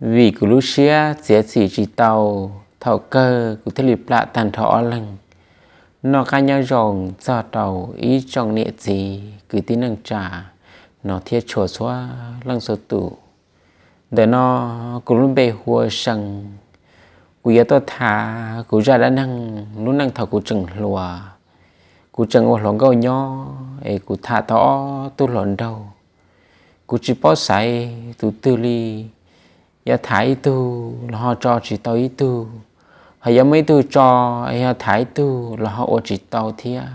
Vim kuv lub siab txiav txim tsis tau, thaum kawg kuv thiaj li plam tag nrho ob leeg. Noj qab nyob zoo txog rau ib tsoom niam txiv kwv tij neej tsa no thiab tshua txhua leej txhua tus. Ntawm no kuv lub npe hu ua See. Kuv yuav tuaj tham kuv zaj dab neeg lub neej thaum kuv tseem hluas. Kuv tseem ua hluas nkauj nyob es kuv tham tau ob tug hluas nraug. Kuv tsis paub xaiv tus twg li, yog tham ib tug los ho tso tsis tau ib tug, ho yog muaj ib tug tso es yog tham ib tug los ho ua tsis tau thiab.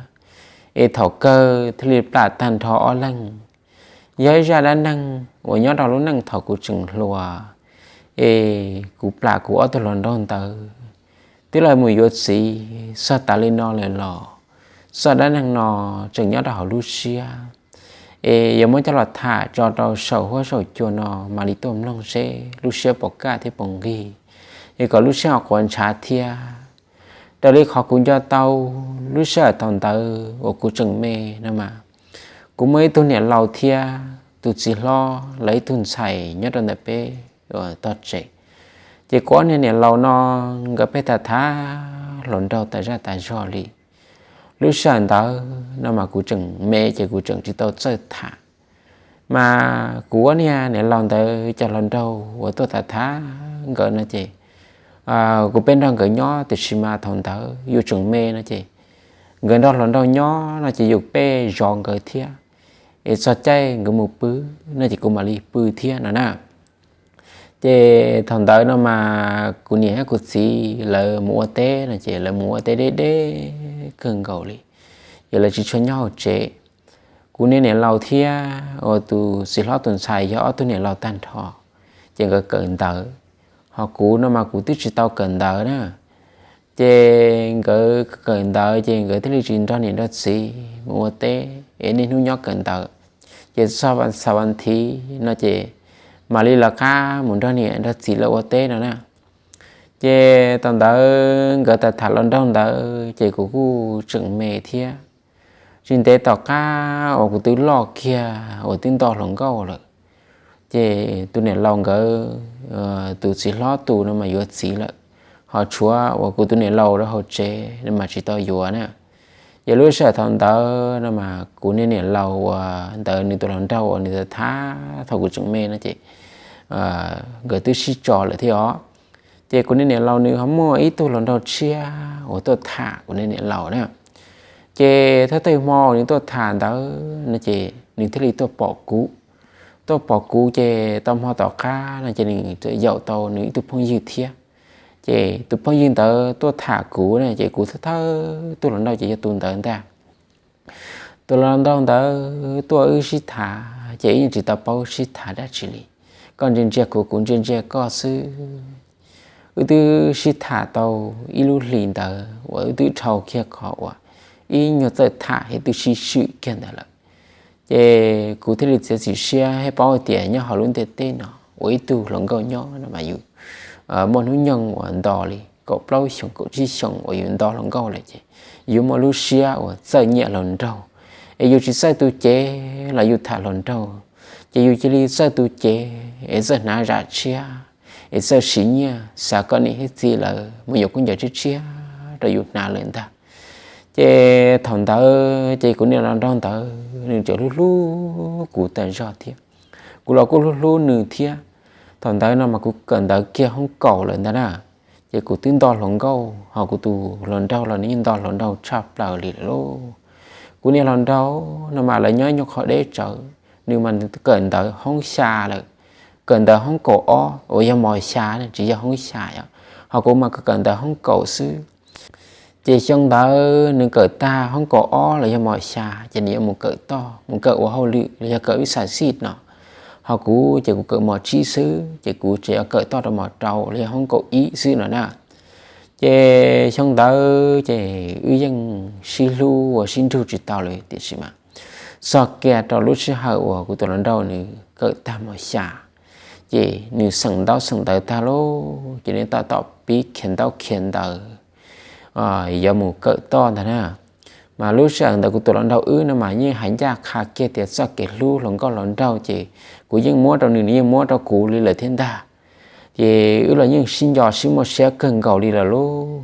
Es thaum kawg thiaj li plam tag nrho ob leeg. Yog ib zaj dab neeg uas nyob rau lub neej thaum kuv tseem hluas, es kuv plam kuv ob tug hluas nraug ntawd, twb lawv mus yuav txiv txog tas li no lawm los zaj dab neeg no tseem nyob rau hauv lub siab. Es yuav muab coj los tham tso rau saum huab saum cua no mam li tuaj mloog seb lub siab puas kaj thiab puas nqig, es kom lub siab ho quav ntshav thiab. Raws li qhov kuv nco tau, lub sij hawm thaum ntawd uas kuv tseem me no mas, kuv muaj ib tug niam laus thiab tus txiv hlob lawv ib tug ntxhais nyob rau ntawm peb tog tsev. Ces kuv ob niag niam laus no nkawd pheej tham tham hluas nraug tas zaj tas zog li. Lub sij hawm ntawd no mas kuv tseem me ces kuv tseem tsis tau txawj tham. Mas kuv ob niag niam laus ntawd cov hluas nraug uas tuaj tham tham nkawd no ces kuv pheej nrog nkawd nyob, tiam sis mas thaum ntawd yus tseem me no ces nkawd nrog hluas nraug nyob no ces yus pheej zov nkawd thiab. Es txog caij nkawd mus pw no ces kuv mam li pw thiab no na. Ces thaum ntawd no mas kuv niam thiab kuv txiv lawv mus ua teb no ces lawv mus ua teb deb deb kawg nkaus li, ces lawv tsis tshua nyob hauv tsev. Kuv niag niam laus thiab uas tus txiv hlob tus ntxhais yog ob tug niam laus tag nrho, ces nkawd kawm ntawv. Ho kuv no mas kuv twb tsis tau kawm ntawv na. Ces nkawd kawm ntawv ces nkawd thiaj li tsis nrog niam nrog txiv mus ua teb es niaj hnub nyob kawm ntawv. Ces txog vas xaum vas thiv no ces mam li lawv qab mus nrog niam nrog txiv lawv ua teb no na. Ces thaum ntawd nkawd tham tham hluas nraug ntawd ces kuv kuj tseem me thiab. Tsis ntev tom qab uas kuv twb loj kiag uas twb nto hluas nkauj lawm, ces tus niam laus nkawd, tus txiv hlob tus no mas yuav txiv lawm, ho tshuav uas kuv tus niam laus rau hauv tsev no mas tsis tau yuav na. Ces lub sij hawm thaum ntawd no mas kuv niag niam laus uas ntawd nws tus hluas nraug uas nws tham thaum kuv tseem me no ces nkawd twb sib tso lawm thiab os. Ces kuv niag niam laus nws ho muaj ib tug hluas nraug tshiab uas tuaj tham kuv niag niam laus na. Ces thawj thawj hmo nws tuaj tham ntawd no ces nws thiaj li tuaj pom kuv. Tuaj pom kuv ces tau hmo tom qab no ces nws txawm yaum tau nws ib tug phooj ywg thiab. Ces tus phooj ywg ntawd tuaj tham kuv na ces kuv thawj thawj tug hluas nraug ces yog tus ntawd ntag. Tus hluas nraug ntawd tuaj wb sib tham ces wb yeej tsis tau paub sib tham dab tsi li. Koj ntsia ntsia kuv, kuv ntsia ntsia koj xwb. Wb twb sib tham tau ib lub hlis ntawd uas wb twb dhau kiag qhov uas ib nyuag txawj tham thiab twb sib swm kiag ntawd lawm. Ces kuv thiaj li txiav txim siab thiab paub hais tias nyob hauv lub ntiaj teb no uas ib tug hluas nkauj nyob no mas yus muaj hnub nyoog uas nto li kaum plaub xyoos kaum tsib xyoos uas yus nto hluas nkauj lawm ces yus muaj lub siab uas txawj nyiam hluas nraug, es yus tsis txawj tu cev los yus tham hluas nraug, ces yus cia li txawj tu cev es txawj hnav zam tshiab, es txawj siv nyiaj xa koj niam thiab txiv lawv mus yuav khaub ncaws tshiab tshiab rau yus hnav lawm ntag. Ces thaum ntawd ces kuv niag hluas nraug ntawd nws tseem hlub hlub kuv tas zog thiab, kuv los kuj hlub hlub nws thiab. Thaum ntawd no mas kuv kawm ntawv kiag hoob kaum lawm ntag na, ces kuv twb nto hluas nkauj, ho kuv tus hluas nraug los nws yeej nto hluas nraug tshaj plaws li lawm lauj. Kuv niag hluas nraug no mas lawv nyob nyuag qhov deb tsawv, nws mas kawm ntawv hoob xya lawm, kawm ntawv hoob kaum ob uas yog mos xya, tsis yog hoob xya os, ho kuv mas kawm ntawv hoob kaum xwb. Ces xyoo ntawd nws kawm tag hoob kaum ob los yog mos xya ces nws yuav mus kawm toj, mus kawm ua hauj lwm los yog kawm ib xam xij no, ho kuv ces kuv kawm mos tsib xwb ces kuv tseem yuav kawm toj rau mos rau los yog hoob kaum ib xwb no na. Ces xyoo ntawd ces wb yeej sib hlub ua sib nrug tsis tau li, tiam sis mas txog kiag rau lub sij hawm uas kuv tus hluas nraug nws kawm tag mos xya, ces nws xeem ntaub xeem ntawv tag lauj, ces nws tab tom pib khiav ntaub khiav ntawv yuav mus kawm toj ntag na. Mas lub sij hawm ntawd kuv tus hluas nraug wb no mas yeej hais ncaj qha kiag tias txoj kev hlub hluas nkauj hluas nraug ces kuv yeej muab rau nws, nws yeej muab rau kuv li lawm thiab ntag. Ces wb los yeej sib nco sib muaj siab kawg nkaus li lawm lauj.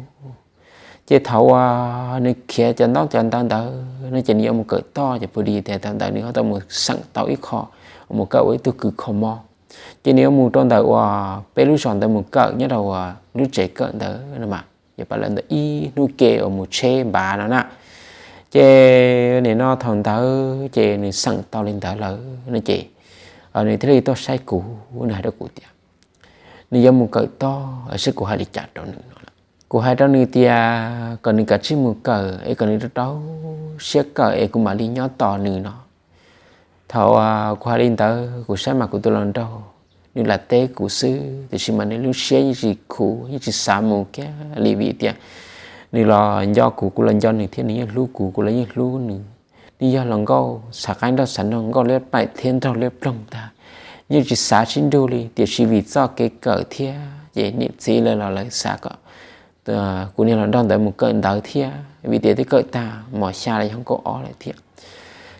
Ces thaum uas nws khiav cov ntaub cov ntawv ntawd no ces nws yuav mus kawm toj ces pus di tias thaum ntawd nws ho tau mus xeem tau ib qho mus kawm ua ib tug kws kho mob. Ces nws yuav mus rau ntawm uas peb lub zos ntawd mus kawm nyob rau uas lub tsev kawm ntawd no mas yog pab lawv ntawm ib hnub ke uas mus tsheb npav no na. Ces nim no thaum ntawd ces nws xeem tau li ntawd lawm no ces nws thiaj li tuaj saib kuv, nws hais rau kuv tias nws yuav mus kawm toj, saib kuv hais li cas rau nws no. Kuv hais rau nws tias kom nws kav tsij mus kawm es kom nws rau rau siab kawm es kuv mam li nyob tos nws no. Thaum kuv hais li ntawd kuv saib mas kuv tus hluas nraug nws lam teb kuv xwb tiam sis mas nws lub siab yeej tsis khuv yeej tsis xav mus kiag li vim tias nws los nco kuv, kuv los nco nws thiab nws yeej hlub kuv, kuv los yeej hlub nws. Nws yog hluas nkauj xav qaib nrauj xav noog, nkauj liab paim thiab nraug liab ploog ntag, yeej tsis xav sib nrug li tiam sis vim txoj kev kawm thiab ces niam txiv lawv los lawv xav kom kuv niag hluas nraug ntawd mus kawm ntawv thiab vim tias twb kawm tag mos xya los yog nkauj ob lawm thiab.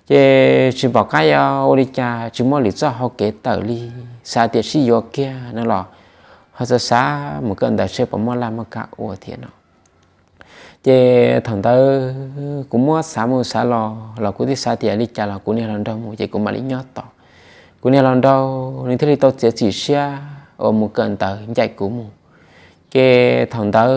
Ces tsis pom qab yuav ua li cas, tsis muaj lwm txoj hau kev tawm li, xav tias sib yuav kiag no los ho xav xav mus kawm ntawv seb puas muaj laj muaj kam ua thiab no. Ces thaum ntawd kuv muab xav mus xav los los kuv thiaj xav tias li cas los kuv niag hluas nraug mus ces kuv mam li nyob tos. Kuv niag hluas nraug nws thiaj li tau txiav txim siab uas mus kawm ntawv ncaim kuv mus. Ces thaum ntawd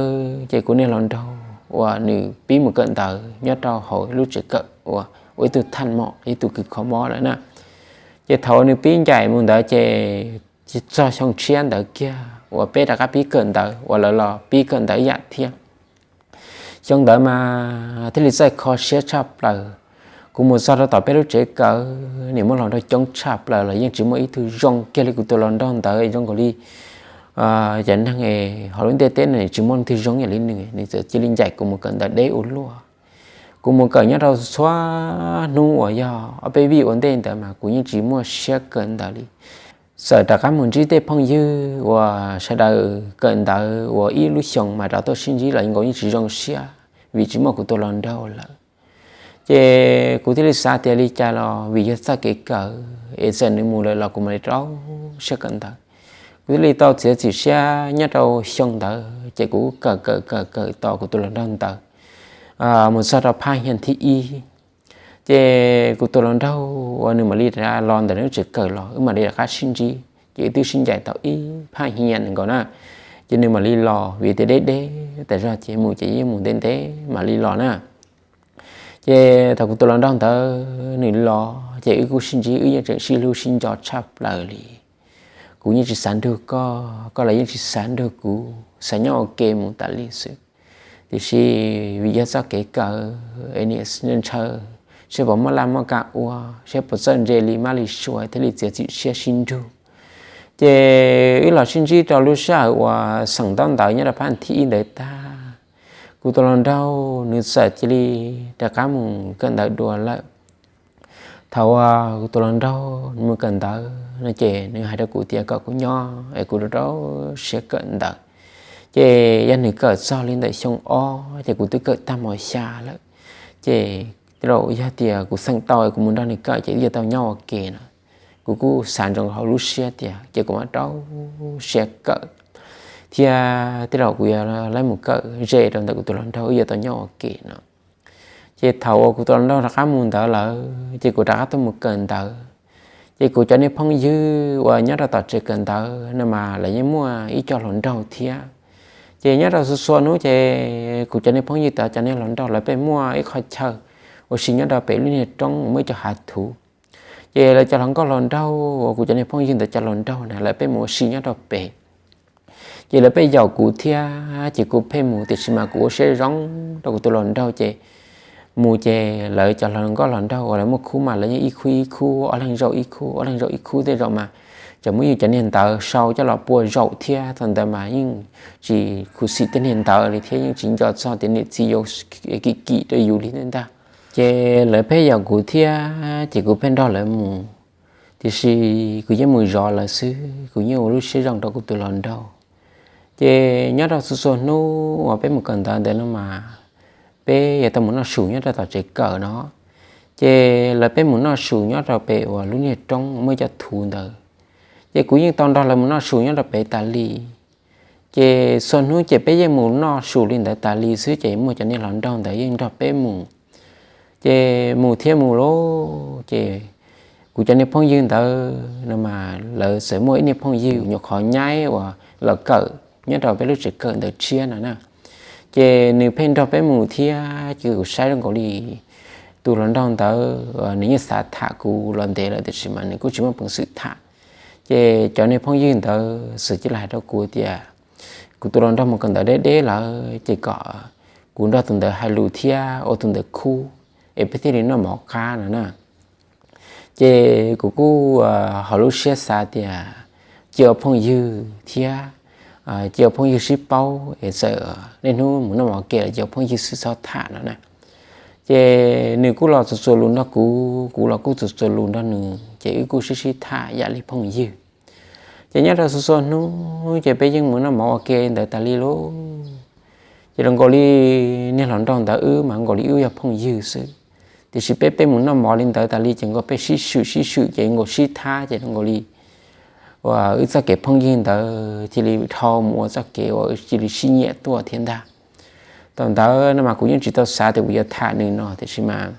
ces kuv niag hluas nraug uas nws pib mus kawm ntawv nyob rau hauv lub tsev kawm uas ua ib tug thaj mom ib tug kws kho mob lawm na. Ces thaum uas nws pib ncaim mus ntawd ces txog xyoo tshiab ntawd kiag uas peb rov qab pib kawm ntawv uas lawv los pib kawm ntawv yam thiab. Xyoo ntawd mas thiaj li txawj kho siab tshaj plaws. Kuv mus txog rau tom peb lub tsev kawm, nim muaj hluas nraug coob tshaj plaws los yeej tsis muaj ib tug zoo kiag li kuv tus hluas nraug ntawd zoo nkaus li cov neeg hauv lub ntiaj teb no tsis muaj leej twg zoo ib yam li nws, nws txawm cia li ncaim kuv mus kawm ntawv deb ua luaj. Kuv mus kawm nyob rau txhua hnub uas yog ob peb vij ua ntej ntawd mas kuv yeej tsis muaj siab kawm ntawv li. Txawm rov qab mus ntsib tej phooj ywg uas sawv daws kawm ntawv uas ib lub xyoos mas rov tuaj sib ntsib los nkaus yeej tsis zoo siab vim tsis muaj kuv tus hluas nraug lawm. Ces kuv thiaj li xav tias li cas los vim yog txoj kev kawm es txawm nws mus lawm los kuv mam li rau siab kawm ntawv. Kuv thiaj li tau txiav txim siab nyob rau xyoo ntawd ces kuv kawm kawm kawm kawm tos kuv tus hluas nraug ntawd mus txog rau phab hias thib ib. Ces kuv tus hluas nraug uas nws mam li los ntawm nws tsev kawm los wb mam li rov qab sib ntsib ces wb twb sib ncaim tau ib phab hias nkaus na. Ces nws mam li los vim tias deb deb tas zog ces mus ces yeej mus ntev ntev mam li los na. Ces thaum kuv tus hluas nraug ntawd nws los ces wb kuj sib ntsib, wb yeej tseem sib hlub sib nco tshaj plaws li. Kuv yeej tsis xav nrug koj, koj los yeej tsis xav nrug kuv, xav nyob ua ke mus tas li xwb. Tiam sis vim yog txoj kev kawm es niam ntshaw seb puas muaj laj muaj kam ua, seb puas txawj ntse li mab li sua thiaj li txiav txim siab sib nrug. Ces wb los sib ntsib rau lub sij hawm uas xeem ntaub ntawv nyob rau phab thib ib ntawd tag, kuv tus hluas nraug nws txawm cia li rov qab mus kawm ntawv dua lawm. Thaum uas kuv tus hluas nraug mus kawm ntawv no ces nws hais rau kuv tias kom kuv nyob es kuv rau rau siab kawm ntawv. Ces yog nws kawm txog li ntawm xyoo ob ces kuv twb kawm tag mos xya lawm. Ces tej zaum yog tias kuv xeem tau es kuv mus nrog nws kawm ces wb yuav tau nyob ua ke no. Kuv kuj xav ntsoov hauv lub siab tias ces kuv mam rau siab kawm thiab tej zaum kuv yuav lawv mus kawm ze rau ntawm kuv tus hluas nraug wb yuav tau nyob ua ke no. Ces thaum uas kuv tus hluas nraug rov qab mus ntawd lawm ces kuv rov qab tuaj mus kawm ntawv. Ces kuv cov niag phooj ywg uas nyob rau tom tsev kawm ntawv no mas lawv yeej muaj ib co hluas nraug thiab. Ces nyob rau txhua txhua hnub ces kuv cov niag phooj ywg tod cov niag hluas nraug lawv pheej muaj ib qho chaw ua si nyob rau pem lub niag roob muaj ib co hav thuv. Ces lawv cov hluas nkauj hluas nraug uas kuv cov niag phooj ywg ntawd cov hluas nraug na lawv pheej mus ua si nyob rau pem. Ces lawv pheej yaum kuv thiab ces kuv pheej mus tiam sis mas kuv ua siab zoo rau kuv tus hluas nraug ces mus ces lawv cov hluas nkauj hluas nraug uas lawv muaj khub mas lawv yeej ib khub ib khub, ob leeg zaum ib khub, ob leeg zaum ib khub, tej zaum mas tseem muab yus cov niag ntawv sau coj los pua zaum thiab thaum ntawd mas yeej tsis khuv xim tej niag ntawv li thiab yeej tsis nco txog tias niam txiv yuav kim kim rau yus li ntag. Ces lawv pheej yaum kuv thiab ces kuv pheej nrog lawv mus, tiam sis kuv yeej mus zov lawv xwb, kuv yeej ua lub siab zoo rau kuv tus hluas nraug. Ces nyob rau txhua txhua hnub uas peb mus kawm ntawv ntawd no mas peb yuav tau mus noj su nyob rau tom tsev kawm no. Ces lawv pheej mus noj su nyob rau pem uas lub niag roob muaj ib co thuv ntawd. Ces kuv yeej tau nrog lawv mus noj su nyob rau pem tas li. Ces txhua hnub ces peb yeej mus noj su li ntawd tas li xwb, ces muaj cov niag hluas nraug ntawd yeej nrog peb mus. Ces mus thiab mus lauj, ces kuv cov niag phooj ywg ntawd no mas lawv txawm muaj ib niag phooj ywg nyuam qhuav nyaib uas los kawm nyob rau peb lub tsev kawm ntawd tshiab no na. Ces nws pheej nrog peb mus thiab, ces kuv saib zoo nkaus li tus hluas nraug ntawd nws yeej xav tham kuv los ntev lawm, tiam sis mas nws kuj tsis muaj peev xwm tham. Ces cov niag phooj ywg ntawd txawm cia li hais rau kuv tias kuv tus hluas nraug mus kawm ntawv deb deb lawm, ces kom kuv nrog tus ntawd hais lus thiab ua tus ntawd khub, es peb thiaj li noj mov qab no na. Ces kuv kuj hauv lub siab xav tias cia ua phooj ywg thiab, cia ua phooj ywg sib paub es txawm niaj hnub mus noj mov ua ke los cia ua phooj ywg xwb txhob tham no na. Ces nws kuj los txuas txuas lus nrog kuv, kuv los kuj txuas txuas lus nrog nws, ces wb kuj sib sib tham yam li phooj ywg. Ces nyob rau txhua txhua hnub ces peb yeej mus noj mov ua ke ntawd tas li lauj. Ces zoo nkaus li niag hluas nraug ntawd wb mas zoo nkaus li wb yog phooj ywg xwb, tiam sis peb peb mus noj mov li ntawd tas li ces nkaus peb sib swm sib swm ces nkaus sib thab ces zoo nkaus li uas wb txoj kev phooj ywg ntawd cia li dhau mus ua txoj kev uas cia li sib nyiam tuaj thiab ntag. Thaum ntawd no mas kuv yeej tsis tau xav tias kuv yuav tham nws no, tiam sis mas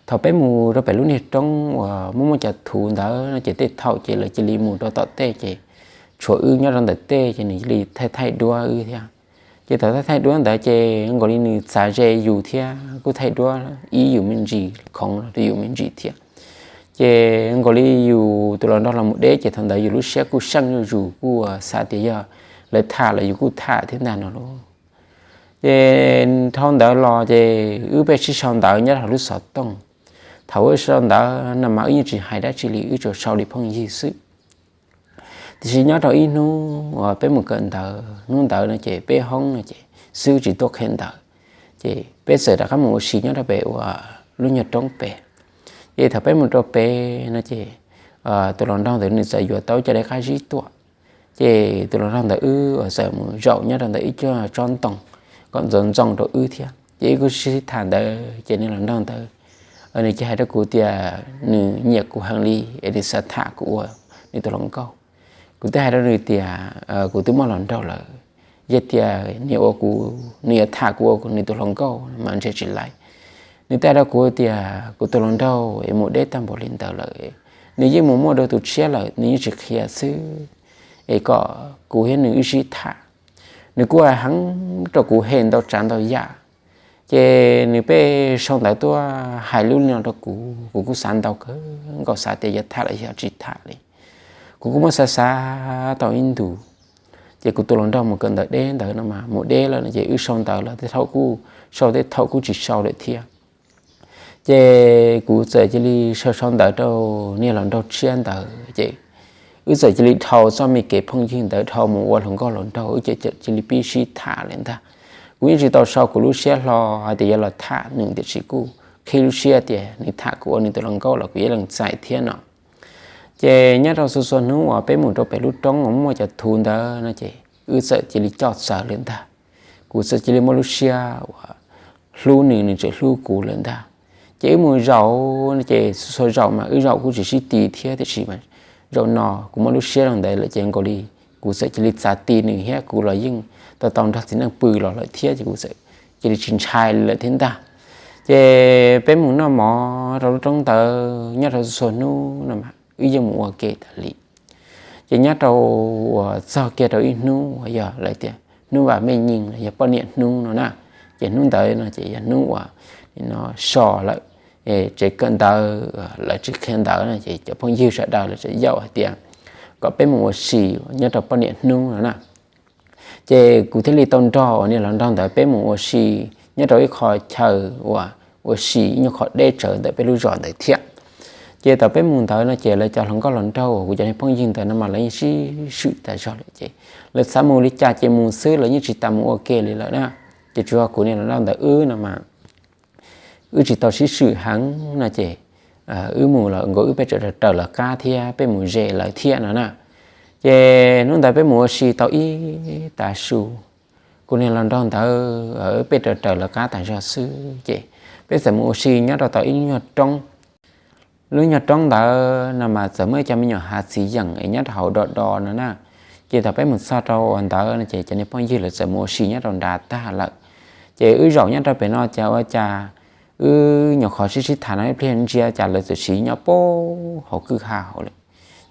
thaum peb mus rau pem lub niag roob uas muaj muaj cov thuv ntawd no ces tej thaum ces lawv cia li mus rau tom tej ces tshuav wb nyob rau ntawm tej ces nws cia li thaij thaij duab wb thiab. Ces thaum thaij thaij duab ntawd ces nkaus li nws txav ze yus thiab kuj thaij duab ib yus me ntsis, khoov rau yus me ntsis thiab. Ces nkaus li yus tus hluas nraug los mus deb ces thaum ntawd yus lub siab kuj seej zuj zus, kuj xav tias yog lawv tham los yus kuj tham thiab ntag no lauj. Ces dhau ntawd los ces wb pheej sib sau ntawv nyob hauv lub xov tooj. Thaum wb sau ntawv no mas wb yeej tsis hais dab tsi li, wb tsuas sau li phooj ywg xwb. Tiam sis nyob rau ib hnub uas peb mus kawm ntawv, hnub ntawd no ces peb hoob no ces xwb tsis tuaj qhia ntawv, ces peb txawm rov qab mus ua si nyob rau pem uas lub nyuag roob pem. Ces thaum peb mus rau pem no ces tus hluas nraug ntawd nws txawm yuav tau cov dej qab zib tuaj. Ces tus hluas nraug ntawd wb txawm mus zaum nyob rau ntawm ib co tsob ntoo kom ntxoov ntxoo rau wb thiab. Ces wb kuj sib sib tham ntawd ces niag hluas nraug ntawd nws cia hais rau kuv tias nws nyiam kuv heev li es nws xav tham kuv ua nws tus hluas nkauj. Kuv thiaj hais rau nws tias kuv twb muaj hluas nraug lawm, yog tias nws ua kuv, nws yuav tham kuv ua nws tus hluas nkauj mas ntshe tsis laib. Nws thiaj hais rau kuv tias kuv tus hluas nraug es mus deb tag npaum li ntawd lawm, nws yeej mus muaj dua tus tshiab lawm, nws yeej tsis qhia xwb, es kom kuv thiab nws wb sib tham. Nws kuj hais heev rau kuv hem ntau tsav ntau yam. Ces nws pheej sau ntawv tuaj hais lub li no rau kuv, kuv kuj xav ntau kawg nkaus, xav tias yog tham los yog tsis tham li. Kuv kuj muab xav xav tau ib ntus, ces kuv tus hluas nraug mus kawm ntawv deb ntawd no mas mus deb lawm no ces wb sau ntawv los tej thaum kuj sau, tej thaum kuj tsis sau lawm thiab. Ces kuv txawm cia li sau sau ntawv rau niag hluas nraug tshiab ntawd ces wb txawm cia li dhau txoj me kev phooj ywg ntawd dhau mus ua hluas nkauj hluas nraug, wb txawm cia li pib sib tham lawm ntag. Kuv yeej tsis tau sau kuv lub siab hlo hais tias yuav los tham nws, tiam sis kuj qhib lub siab tias nws tham kuv ua nws tus hluas nkauj los kuv yeej lees txais thiab no. Ces nyob rau txhua txhua hnub uas peb mus rau pem lub roob uas muaj cov thuv ntawd no ces wb txawm cia li coj txawv lawm ntag. Kuv txawm cia li muaj lub siab uas hlub nws, nws txawm hlub kuv lawm ntag. Ces wb mus zaum no ces txhua zaum mas wb zaum kuj tsis sib ti thiab, tiam sis mas zaum no kuv muaj lub siab zoo ntawd lawm ces nkaus li kuv txawm cia li txav ti nws thiab kuv los yeej tau tau nrog txiv neej pw los lawm thiab ces kuv txawm cia li tsis ntshai li lawm thiab ntag. Ces peb mus noj mov rau lub roob ntawd nyob rau txhua hnub no mas wb yeej mus ua ke tas li. Ces nyob rau uas txog kiag rau ib hnub uas yog lawv tias hnub vam mej nyij los yog poj niam hnub no na, ces hnub ntawd no ces yog hnub uas so lawm, tsev kawm ntawv lawv tsis qhia ntawv no ces cov phooj ywg sawv daws lawv txawm yaum hais tias kom peb mus ua si nyob rau poj niam hnub no na. Ces kuv thiaj li tau nrog uas niag hluas nraug ntawd peb mus ua si nyob rau ib qho chaw uas ua si ib nyuag qhov deb tsawv ntawm peb lub zos ntawd thiab. Ces thaum peb mus ntawd no ces lawv cov hluas nkauj hluas nraug uas kuv cov niag phooj ywg ntawd no mas lawv yeej sib swm tas zog lawm ces lawv xav mus li cas ces mus xwb, lawv yeej tsis tas mus ua ke li lawm na. Ces tsuas yog kuv niag hluas nraug ntawd wb no mas wb tsis tau sib swm heev no ces wb mus los nkaus wb peb tseem raws lawv qab thiab peb mus ze lawv thiab no na. Ces hnub ntawd peb mus ua si tau ib tav su, kuv niag hluas nraug ntawd peb raws raws lawv qab tas zog xwb ces peb txawm mus ua si nyob rau tom ib lub nyuag roob. lub nyuag roob ntawd no mas txawm muaj ib co me nyuam hav txiv yeem es nyob rau hauv do do no na. Ces thaum peb mus txog rau ntawd no ces cov niag phooj ywg lawv txawm mus ua si nyob rau nrad tag lawm. Ces wb zaum nyob rau pem no ces ua cas wb nyuam qhuav sib sib tham no ib pliag ntsia cas lawv txawm sib nyob puag hauv kwj ha hauv lawm.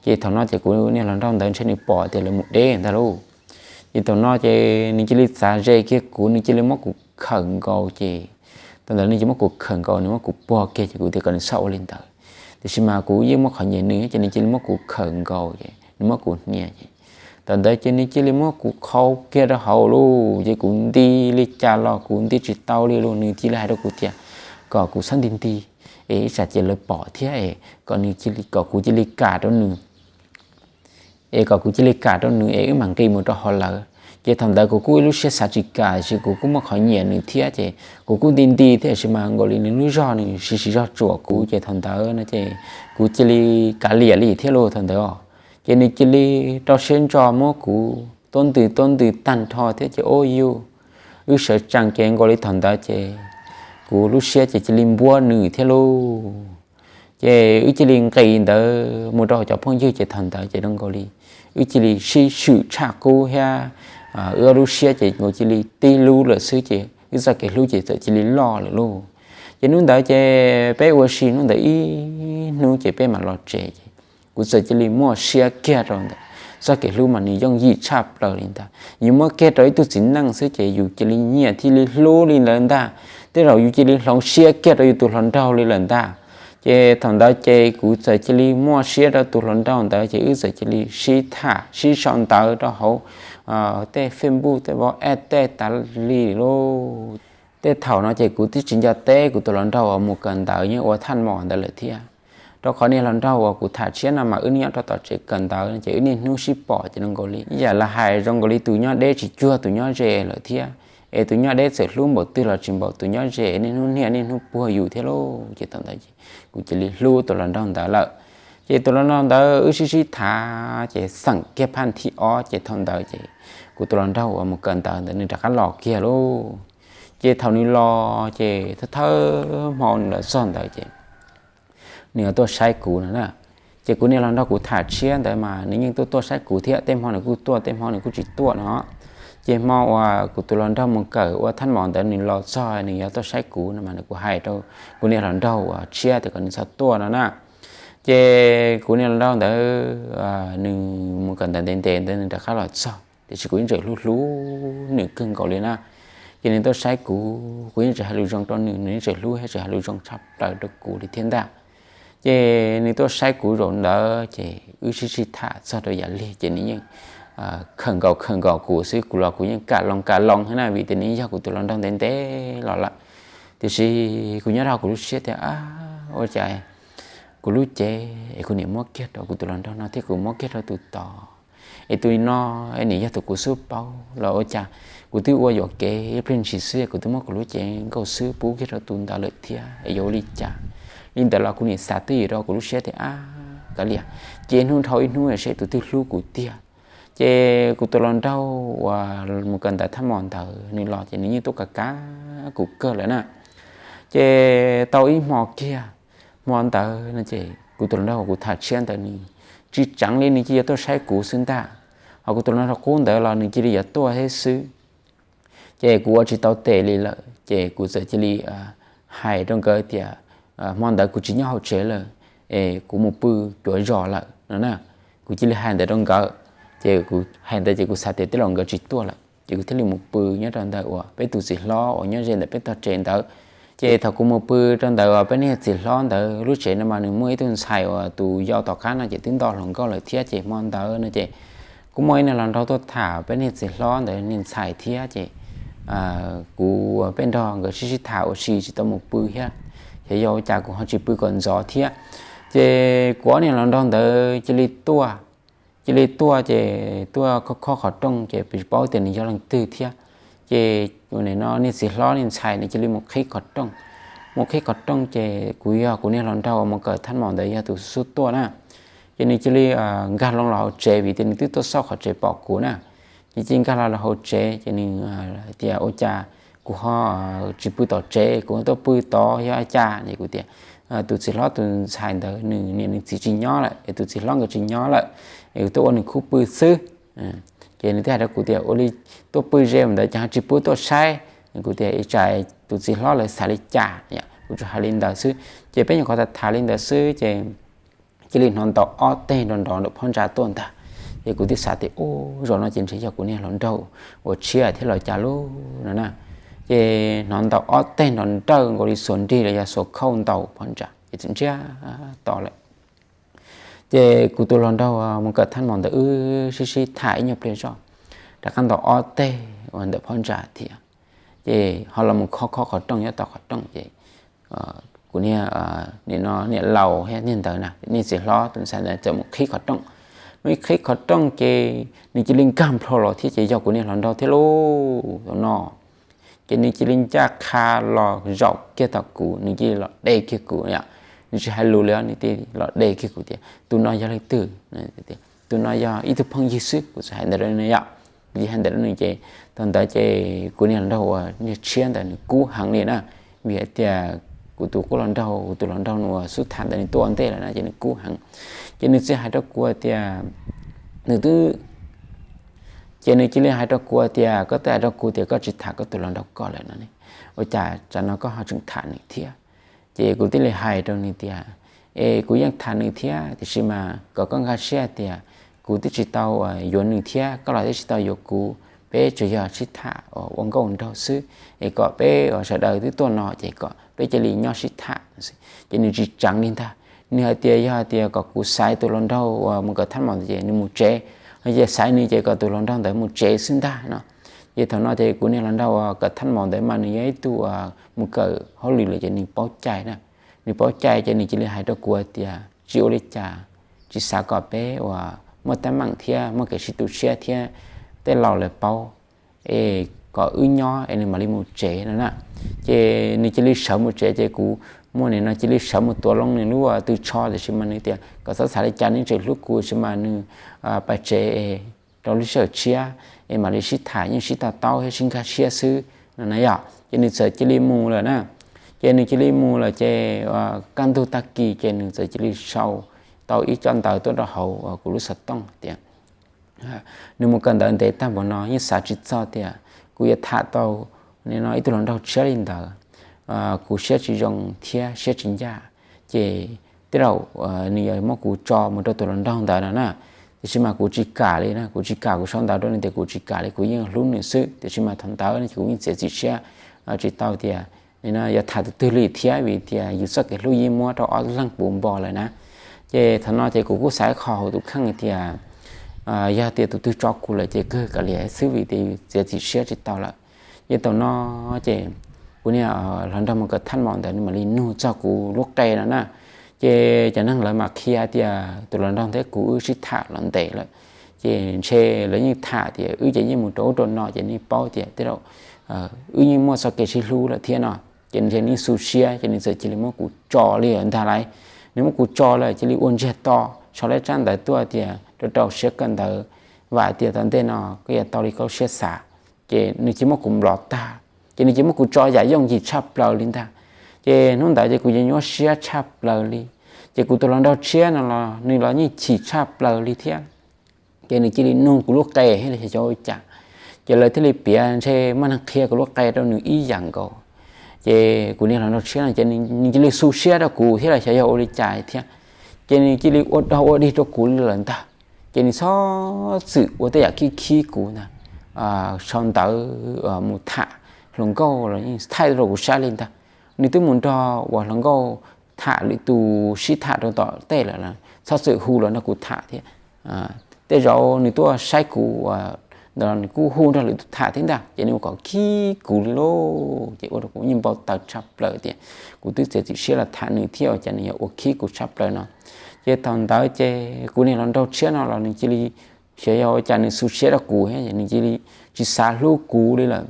Ces thaum no ces kuv niag hluas nraug ntawd ntshe nws pom tias lawv mus deb ntag lauj. Ces thaum no ces nws cia li txav ze kiag kuv, nws cia li muab kuv khawm nkaus ces thaum ntawd nws cia li muab kuv khawm nkaus, nws muab kuv puag kiag ces kuv tias kom nws txhob ua li ntawd. Tiam sis mas kuv yeej muaj qhov nyiam nws ces nws cia li muab kuv khawm nkaus ces nws muab kuv hnia ces thaum ntawd ces nws cia li muab kuv qhau kiag rau hauv lawm ces kuv nti li cas los kuv nti tsis tau li lawm. Nws cia li hais rau kuv tias kom kuv txhob nti nti es ib tsam ces lawv pom thiab es kom nws cia li, kom kuv cia li kam rau nws es kom kuv cia li kam rau nws es wb mam nqis mus rau hauv lawv. Ces thaum ntawd kuv kuj ib lub siab xav tsis kam tiam sis kuv kuj muaj qhov nyiam nws thiab ces kuv kuj nti nti thiab tiam sis mas nkaus li nws lub zog nws siv siv zog tsuam kuv ces thaum ntawd no ces kuv cia li kav liam li thiab lauj thaum ntawd os. Ces nws cia li rau siab ntso muab kuv tuab ntws tuab ntws tag nrho thiab ces ua yus wb sawv tsees ces nkaus li thaum ntawd ces kuv lub siab ces cia li npuab nws thiab lauj. Ces wb cia li nqis ntawd mus rau hauv cov phooj ywg ces thaum ntawd ces zoo nkaus li wb cia li sib swm tshaj qub thiab wb ob lub siab ces nkaus cia li tib lub lawm xwb ces wb txoj kev hlub ces txawm cia li loj lawm lauj. Ces hnub ntawd ces peb ua si hnub ntawd ib hnub ces peb mam los tsev ces kuv txawm cia li muaj siab kiag rau ntawd. Txoj kev hlub mas nws yooj yim tshaj plaws li ntawd, yus muab kiag rau ib tug txiv neej xwb ces yus cia li nyiam thiaj li hlub li ntawd ntag. Tej zaum yus cia li hloov siab kiag rau yus tus hluas nraug li lawm ntag. Ces thaum ntawd ces kuv txawm cia li muaj siab rau tus hluas nraug ntawd ces wb txawm cia li sib tham sib sau ntawv rau hauv tej Facebook tej WhatsApp tej tas li lauj. Tej thaum no ces kuv twb tsis nco teb kuv tus hluas nraug uas mus kawm ntawv yeej ua thaj mom ntawd lawm thiab. Rau qhov niag hluas nraug uas kuv tham tshiab no mas wb nyob rau tom tsev kawm ntawv ces wb niaj hnub sib pom ces zoo nkaus li ib yam li hais zoo nkaus li tus nyob deb tsis cuag tus nyob ze lawm thiab. Es tus nyob deb txawm hlub npaum twg los tsis npaum tus nyob ze, niaj hnub niaj niaj hnub puag yus thiab lauj. Ces thaum ntawd kuv cia li hlub tus hluas nraug ntawd lawm. Ces tus hluas nraug ntawd wb sib sib tham ces xeem kiag phaj thib ob ces thaum ntawd ces kuv tus hluas nraug uas mus kawm ntawv ntawd nws rov qab los kiag lauj. Ces thaum nws los ces thawj thawj hmo nws los txog ntawd ces nws yuav tuaj saib kuv no na. Ces kuv niag hluas nraug kuv tham tshiab ntawd mas nws yeej tuaj tuaj saib kuv thiab, tej hmo nws kuj tuaj tej hmo nws kuj tsis tuaj no. Ces hmo uas kuv tus hluas nraug mus kawm ua thaj mom ntawd nws los txog nws yuav tuaj saib kuv no mas nws kuj hais rau kuv niag hluas nraug uas tshiab tias kom nws txhob tuaj no na. Ces kuv niag hluas nraug ntawd nws mus kawm ntawv ntev ntev ntawd nws rov qab los txog tiam sis kuv yeej tseem hlub hlub nws kawg nkaus li na. Ces nws tuaj saib kuv, kuv yeej tseem hais lus zoo rau nws, nws yeej tseem hlub thiab tseem hais lus zoo tshaj plaws rau kuv li thiab ntag. Ces nws tuaj saib kuv zaum ntawd ces wb sib sib tham txog rau yav lig ces nws yeej khawm nkaus khawm nkaus kuv xwb, kuv los kuv yeej kam loo kam loo thiab na vim tias nws yog kuv tus hluas nraug ntev ntev los lawm. Tiam sis kuv nyob rau kuv lub siab tias ua cas kuv lub cev es kuv niam muab kiag rau kuv tus hluas nraug no thiab kuv muab kiag rau tus tod, es tus no es nws yog tus kuv xub paub los ua cas kuv twb ua yuam kev ib pliag ntshis xwb kuv twb muab kuv lub cev nkauj xwb pub kiag rau tus ntawd lawm thiab es yuav ua li cas. Li ntawd los kuv niam xav twj ywm rau kuv lub siab tias ab kav liam, ces hnub dhau ib hnub seb tus twg hlub kuv tiag. Ces kuv tus hluas nraug uas mus kawm ntawv thaj mom ntawd nws los ces nws yeej tuaj kav kav kuv kawg lawm na. Ces tau ib hmo kiag, hmo ntawd no ces kuv tus hluas nraug uas kuv tham tshiab ntawd nws tsis tseev li, nws cia li tuaj saib kuv xwb ntag. Ho kuv tus hluas nraug qub ntawd los nws cia li yuav tuaj thiab xwb. Ces kuv ua tsis tau tes li lawm ces kuv txawm cia li hais rau nkawd tias hmo ntawd kuv tsis nyob hauv tsev lawm es kuv mus pw cuav zos lawm no na. Kuv cia li hais ntawd rau nkawd, ces kuv hais ntawd ces kuv xav tias tej zaum nkawd tsis tuaj lawm ces kuv thiaj li mus pw nyob rau ntawm uas peb tus txiv hlob uas nyob ze ntawm peb tog tsev ntawd. Ces thaum kuv mus pw rau ntawm uas peb niag txiv hlob ntawd lub tsev no mas nws muaj ib tug ntxhais uas tus yau tom qab no ces twb nto hluas nkauj lawm thiab ces hmo ntawd no ces kuj muaj ib niag hluas nraug tuaj tham peb niag txiv hlob ntawd niag ntxhais thiab ces kuv peb nrog nkawd sib sib tham ua si tsis tau mus pw thiab. Ces yog ua cas kuv ho tsis pw kom ntxov thiab. Ces kuv ob niag hluas nraug ntawd cia li tuaj, cia li tuaj ces tuaj khob khob qhov rooj ces tsis paub tias nws yog leej twg thiab. Ces no niag txiv hlob niag ntxhais nws cia li mus qhib qhov rooj, mus qhib qhov rooj ces kuv yog kuv niag hluas nraug uas mus kawm thaj mom ntawd yog tus xub tuaj na. Ces nws cia li nkag loo los hauv tsev vim tias nws twb tuaj xauj qhov tsev pom kuv na. Ces cia li nkag los hauv tsev ces nws tias ua cas kuv ho tsis pw tom tsev, kuv ho tuaj pw tod yog ua cas es kuv tias tus txiv hlob tus ntxhais ntawd nws niam nws txiv tsis nyob lawm es tus txiv hlob nkawd tsis nyob lawm, es kuv tuaj ua nws khub pw xwb. Ces nws thiaj hais rau kuv tias ua li tuaj pw ze ntawd ces ho tsis pub tuaj saib. Kuv tias ib tsam tus txiv hlob lawv xav li cas, kuv tsuas hais li ntawd xwb. Ces peb nyuam qhuav tham li ntawd xwb ces cia li hnov ntaus ob teg nrov nrov ntawm phab ntsa tuaj ntag. Ces kuv thiaj xav tias ub, zaum no ces ntshe yog kuv niag hluas nraug uas tshiab thiab los cas lub no na. Ces hnov ntaus ob teg nrov nrawj nkaus li xuas nrig los yog xuas khauj ntaus phab ntsa ces txawm ntsiag to lawm. Ces kuv tus hluas nraug mus kawm thaj maum ntawd wb sib sib tham ib nyuag pliag zoj, rov qab ntaus ob teg uas ntawm phab ntsa thiab. Ces ho los mus khob khob qhov rooj nyob tom qhov rooj ces kuv niag, nim no niam laus thiab niag ntawd na, niag txiv hlob tus ntxhais ntawd txawm mus qhib qhov rooj. Mus ib qhib qhov rooj ces nws cia li nkag nplho los thiab ces yog kuv niag hluas nraug thiab lauj no. Ces nws cia li ncaj qha los zaum kiag tom kuv, nws cia li los de kiag kuv, nws tsis hais lus li, nws cia li los de kiag kuv tias tus no yog leej twg? Tus no yog ib tug phooj ywg xwb, kuv txawm hais ntawd rau nws yom. Kuv cia li hais ntawd rau nws ces thaum ntawd ces kuv niag hluas nraug uas niag tshiab ntawd nws kub heev li na, vim hais tias kuv tus qub hluas nraug, kuv tus hluas nraug nws uas xub tham ntawd nws tuaj ua ntej lawm na ces nws kub heev. Ces nws txawm hais rau kuv tias, nws twb ces nws cia li hais rau kuv tias, koj twb hais rau kuv tias koj tsis tham koj tus hluas nraug koj lawm no ne, ua cas tsam no koj ho tseem tham nws thiab? Ces kuv thiaj li hais rau nws tias, es kuv yeej tham nws thiab, tiam sis mas kom koj nkag siab tias kuv twb tsis tau yuav nws thiab koj los twb tsis tau yuav kuv, peb tsuas yog sib tham ua nkauj nraug xwb, es kom peb sawv daws twb tuaj no ces kom peb cia li nyob sib tham. Ces nws tsis tseev li ntag, nws hais tias yog hais tias kom kuv xaiv tus hluas nraug uas mus kawm thaj maum ntawd ces nws mus tsev, ho yog xaiv nws ces kom tus hluas nraug ntawd mus tsev xwb ntag no. Ces thaum no ces kuv niag hluas nraug uas kawm thaj maum ntawd mas nws yog ib tug mus kawm hauj lwm lawm ces nws paub cai na, nws paub cai ces nws cia li hais rau kuv tias tsis ua li cas, tsis xav kom peb uas muaj teeb meem thiab muaj kev sib tu siab thiab tej laus lawv paub, es kom wb nyob es nws mam li mus tsev no na. Ces nws cia li sawv mus tsev ces kuv muaj nim no cia li sawv mus tuav loo nws lub tw tsho, tiam sis mas nws tias kom txhob xav li cas, nws tseem hlub kuv, tiam sis mas nws pais tsev es rau lub sij hawm tshiab es mam li sib tham, yeej sib to taub thiab sib nkag siab xwb no na yom. Ces nws txawm cia li mus lawm na. Ces nws cia li mus lawm ces kaj ntug tag kis ces nws txawm cia li sau tau ib co ntawv tuaj rau hauv kuv lub xov tooj tias nws mus kawm ntawv ntev tag npaum no yeej xav tsis txog tias kuv yuav tham tau nim no ib tug hluas nraug tshiab li ntawd. Kuv siab tsis zoo thiab siab tsis ncaj, ces tej zaum nws yuav muab kuv tso mus rau tus hluas nraug ntawd no na. Tiam sis mas kuv tsis kam li na, kuv tsis kam, kuv sau ntawv rau nws tias kuv tsis kam li, kuv yeej hlub nws xwb, tiam sis mas thaum ntawd ces kuv yeej txiav txim siab tsis tau tias nim no yuav tham tus twg li thiab, vim tias yus txoj kev hlub yeej muab rau ob leeg puv npo lawm na. Ces thaum no ces kuv kuj xav ib qho hauv tus kheej tias yog tias tus twg tso kuv lawm ces kawg kav liam xwb, vim tias yus txiav txim siab tsis tau lawm. Ces thaum no ces kuv niag hluas nraug mus kawm thaj maum ntawd nws mam li nug txog kuv lub qe no na. Ces cov neeg lawv mam qhia tias tus hluas nraug thiab kuv wb sib tham los ntev lawm, ces ntshe lawv yeej tham tias wb ces yeej mus rau ub rau no ces nws paub tias tej zaum wb yeej muaj txoj kev sib hlub lawm thiab no. Ces ntshe nws xu siab ces nws txawm cia li muab kuv tso li lawm ntag lauj. Nws muab kuv tso lawm cia li ua ntsiag to, sau lawv tsab ntawv tuaj tias rau rau siab kawm ntawv, vam tias tom ntej no koj yuav tau li koj siab xav. Ces nws cia li muab kuv nplov tag, ces nws cia li muab kuv tso yam yooj yim tshaj plaws li ntag. Ces hnub ntawd ces kuv yeej nyuaj siab tshaj plaws li. Ces kuv tus hluas nraug tshiab no los nws los yeej chim tshaj plaws li thiab. Ces nws cia li nug kuv lub qe thiab los xyov ua cas, ces lawv thiaj li piav ntshe muaj neeg qhia kuv lub qe rau nws ib yam nkaus. Ces kuv niag hluas nraug tshiab no ces nws cia li xu siab rau kuv thiab los xyov yog ua li cas thiab, ces nws cia li ua dog ua dig rau kuv li lawm ntag. Ces nws txhob txwm ua tej yam khib khib kuv ntag, sau ntawv mus tham hluas nkauj los yeej thaij rau kuv saib li ntag. Nws twb mus nrog uas hluas nkauj tham lwm tus sib tham rau tom tej lawm, txhob txwm hu los nrog kuv tham thiab. Tej zaum nws tuaj saib kuv ntawd los nws kuj hu nrog lwm tus tham thiab ntag, ces nws ua kom khib kuv li lauj. Ces ua rau kuv yeej npau taws tshaj plaws tias kuv twb txiav txim siab los tham nws thiab ua cas nws yuav ua khib kuv tshaj plaws no. Ces thaum ntawd ces kuv niag hluas nraug tshiab no los nws cia li, xyov yog ua cas nws xu siab rau kuv thiab nws cia li tsis xav hlub kuv li lawm.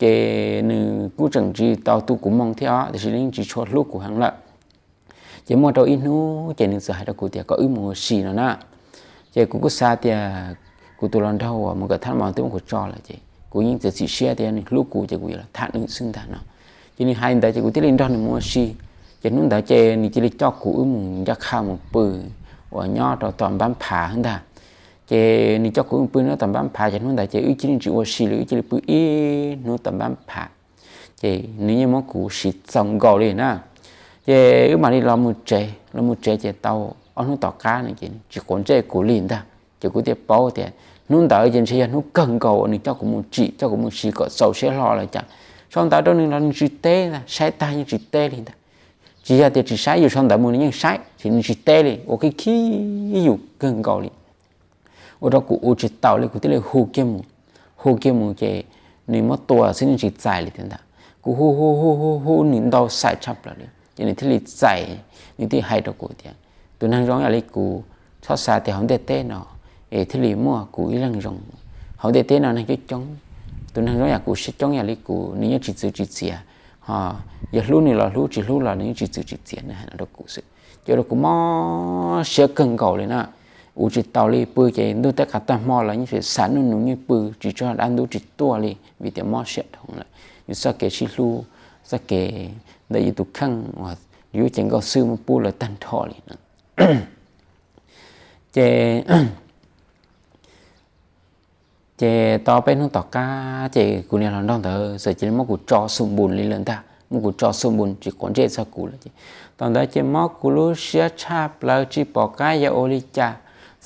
Ces nws kuj tseem tsis tau tu kuv moo thiab os, tiam sis nws yeej tsis tshua hlub kuv heev lawm. Ces muaj rau ib hnub ces nws txawm hais rau kuv tias kom wb mus ua si no na. Ces kuv kuj xav tias kuv tus hluas nraug uas mus kawm thaj maum twb muab kuv tso lawm ces kuv yeej txiav txim siab tias nws hlub kuv ces kuv yuav los tham nws xwb ntag no. Ces nws hais ntawd ces kuv thiaj li nrog nws mus ua si. Ces hnub ntawd ces nws cia li coj kuv wb mus ncaj qha mus pw uas nyob rau tom npab phav ntag. Ces nws coj kuv mus pw nyob tom npab phav ces hnub ntawd ces wb cia li tsis ua si li, wb cia li pw ib hnub tom npab phav. Ces nws yeej muab kuv siv txaus nkaus li na. Ces wb mam li los mus tsev, los mus tsev ces tau ob hnub tom qab no ces tsis quav ntsej kuv li ntag. Ces kuv thiaj paub tias hnub ntawd ces ntshe yog hnub kawg nkaus uas nws coj kuv mus tsim, coj kuv mus siv kom txaus siab hlo lawm cas. Sau ntawv rau nws los nws tsis teb, saib tag yeej tsis teb li ntag. Tsis yog tias tsis saib, yus sau ntawv mus nws yeej saib, ces nws tsis teb li, ua khib khib yus kawg nkaus li. Ua rau kuv ua tsis taus li, kuv thiaj li hu kiag mus. Hu kiag mus ces nws muab tua xwb nws tsis txais li thiab ntag. Kuv hu hu hu hu hu nws ntau xais tshaj plaws li ces nws thiaj li txais. Nws thiaj hais rau kuv tias, tus neeg zoo yam li kuv, txhob xav tias hauv ntiaj teb no es thiaj li muaj kuv ib leeg zoo. Hauv ntiaj teb no neeg coob coob, tus neeg zoo yam kuv siab coob yam li kuv nws yeej tsis txwv tsis txiav, ho yog hlub nws los hlub, tsis hlub los nws yeej tsis txwv tsis txiav, nws hais no rau kuv xwb. Ces ua rau kuv mob siab kawg nkaus li na. Ua tsis taus li, pw ces ntuj teb qas tag hmo los yeej tseem xav nug nws, yeej pw tsis tsaug dab ntub tsis tuaj li vim tias mob siab dhau lawm. Yus txoj kev sib hlub, txoj kev ntawm yus tus kheej uas yus lub cev nkauj xwb muab pub lawm tag nrho li na. Ces ces tau peb hnub tom qab ces kuv niag hluas nraug ntawd txawm cia li muab kuv tso xu npus li lawm ntag, muab kuv tso xu npus tsis quav ntsej txog kuv lawm ces thaum ntawd ces mob kuv lub siab tshaj plaws tsis pom qab yuav ua li cas.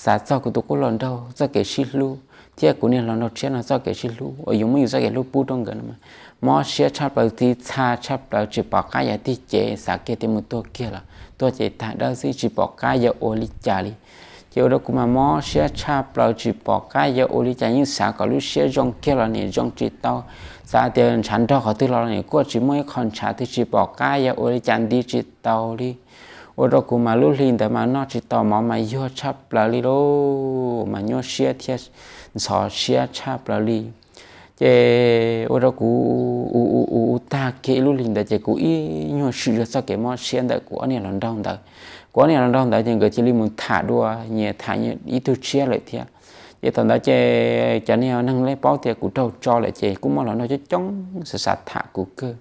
Xav txog kuv tus qub hluas nraug txoj kev sib hlub thiab kuv niag hluas nraug tshiab no txoj kev sib hlub uas yus muab yus txoj kev hlub pub rau nkawd no mas mob siab tshaj plaws, txiv txha tshaj plaws, tsis pom qab yuav tig cev, xav kiag tias mus tuag kiag los tuag ces tag dawb xwb, tsis pom qab yuav ua li cas li. Ces ua rau kuv mas mob siab tshaj plaws tsis pom qab yuav ua li cas, yeej xav kom lub siab zoo kiag los nim zoo tsis tau, xav tias ntshav nrog qhov twg los nim kuj tsis muaj ib qho ntshav twg, tsis pom qab yuav ua li cas nti tsis tau li. Ua rau kuv mas lub hli ntawd mas noj tsis tau mov mas yuag tshaj plaws li lauj, mas nyuaj siab thiab ntxhov siab tshaj plaws li. Ces ua rau kuv ua ua ua tag kiag ib lub hli ntawd ces kuv ib nyuag swm zog txoj kev mob siab ntawm kuv ob niag hluas nraug ntawd. Kuv ob niag hluas nraug ntawd ces nkawd cia li mus tham dua, nyias tham ib tug tshiab lawm thiab. Ces thaum ntawd ces cov niag neeg lej paub tias kuv raug tso lawm ces kuj muaj hluas nraug coob coob xav xav tham kuv kawg.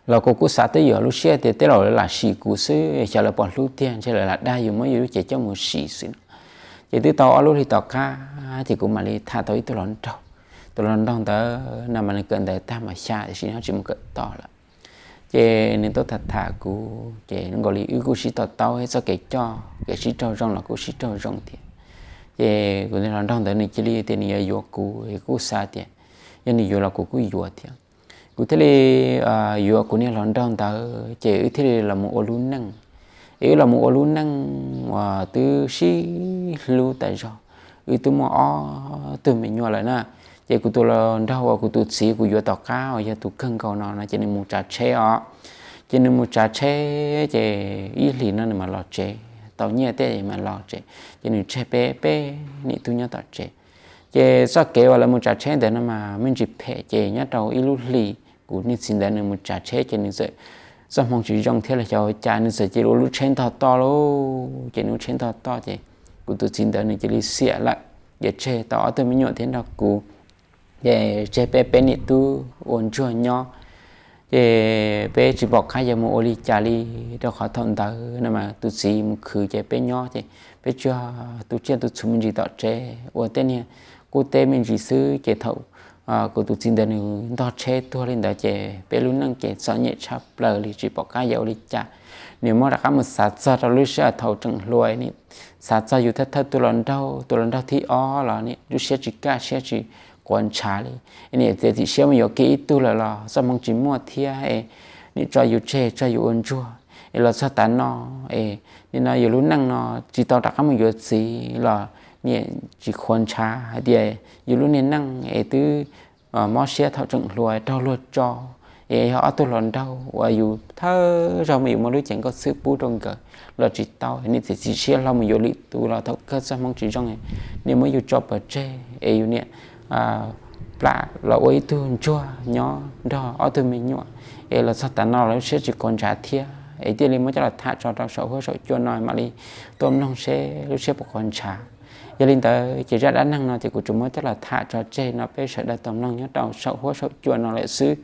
Los kuv kuj xav twb yuav lub siab tias tej laus lawv lam sim kuv xwb, xyov lawv puas hlub tiag, ntshe lawv lam dag yus muab yus lub cev coj mus sim xwb no. Ces twb tau ob lub hli tom qab ces kuv mam li tham tau ib tug hluas nraug. Tus hluas nraug ntawd no mas nws kawm ntawv tag mas xya tiam sis nws tsis mus kawm tod lawm. Ces nws tuaj tham tham kuv ces nkaus li wb kuj sib to taub txoj kev coj kev sib raug zoo los kuj sib raug zoo thiab. Ces kuv niag hluas nraug ntawd nws cia li tias nws yuav yuav kuv, kuv kuj xav tias yog nws yuav los kuv kuj yuav thiab. Kuv thiaj li yuav kuv niag hluas nraug ntawd ces wb thiaj li los mus ua lub neej. Es wb los mus ua lub neej uas twb sib hlub tas zog, wb twb muaj ob tug me nyuam lawm na. Ces kuv tus hluas nraug uas kuv tus txiv kuv yuav tom qab uas yog tus kawg nkaus no no ces nws mus tsav tsheb os. Ces nws mus tsav tsheb ces ib hlis no nws mam los tsev, tau nyiaj tej mam los tsev. Ces nws tseg peb peb niam tub nyob tom tsev. Ces txoj kev uas lawv mus tsav tsheb ntawd no mas me ntsis phem, ces nyob rau ib lub hlis kuv niag txiv ntawd nws mus tsav tsheb ces nws txawm txoj hmoo tsis zoo thiab los xyov ua cas nws txawm cia li ua lub tsheb ntog toj lauj. Ces nws lub tsheb ntog toj ces kuv tus txiv ntawd nws cia li xiam lawm, ces tseg tau ob tug me nyuam thiab nrog kuv. Ces tseg peb peb niam tub ua ntsuag nyob. Ces peb tsis pom qab yuav mus ua li cas li, rau qhov thaum ntawd no mas tus txiv mus khwv ces peb nyob ces peb tsuas tu tsiaj tu txhu me ntsis tom tsev ua tej niag qub teb me ntsis xwb. Ces thaum kuv tus txiv ntawd nws ntog tsheb tuag li ntawd ces peb lub neej ces txom nyem tshaj plaws li, tsis pom qab yuav ua li cas. Nws muab rov qab mus xav txog rau lub sij hawm thaum tseem hluas, xav txog yus thawj thawj tus hluas nraug, tus hluas nraug thib ob los nws lub siab tsis kaj siab tsis quav ntshav li. Nws txiav txim siab mus yuav kiag ib tug lawm los txoj hmoo tsis muaj thiab es nws tso yus tseg tso yus ua ntsuag es los txog tav no es nim no yus lub neej no tsis tau rov qab mus yuav txiv los nws tsis quav ntshav hais tias yus lub niag neej es twb mob siab thaum tseem hluas raug luag tso, es yog ob tug hluas nraug uas yus thawj zaug mas yus muab lub cev nkauj xwb pub rau nkawd los tsis tau, nws txiav txim siab hlo mus yuav lwm tus los thaum kawg txoj hmoo tsis zoo, nws muab yus tso pov tseg es yus niam plam los ua ib tug ntsuag nyob nrog ob tug me nyuam es los txog tav no los lub siab tsis quav ntshav thiab es thiaj li muab coj los tham tso rau saum huab saum cua no mam li tuaj mloog seb lub siab puas quav ntshav. Yog li ntawd ces zaj dab neeg no ces kuv tsuas muab coj los tham tso tseg no peb sawv daws tau mloog nyob rau saum huab saum cua no lawm xwb.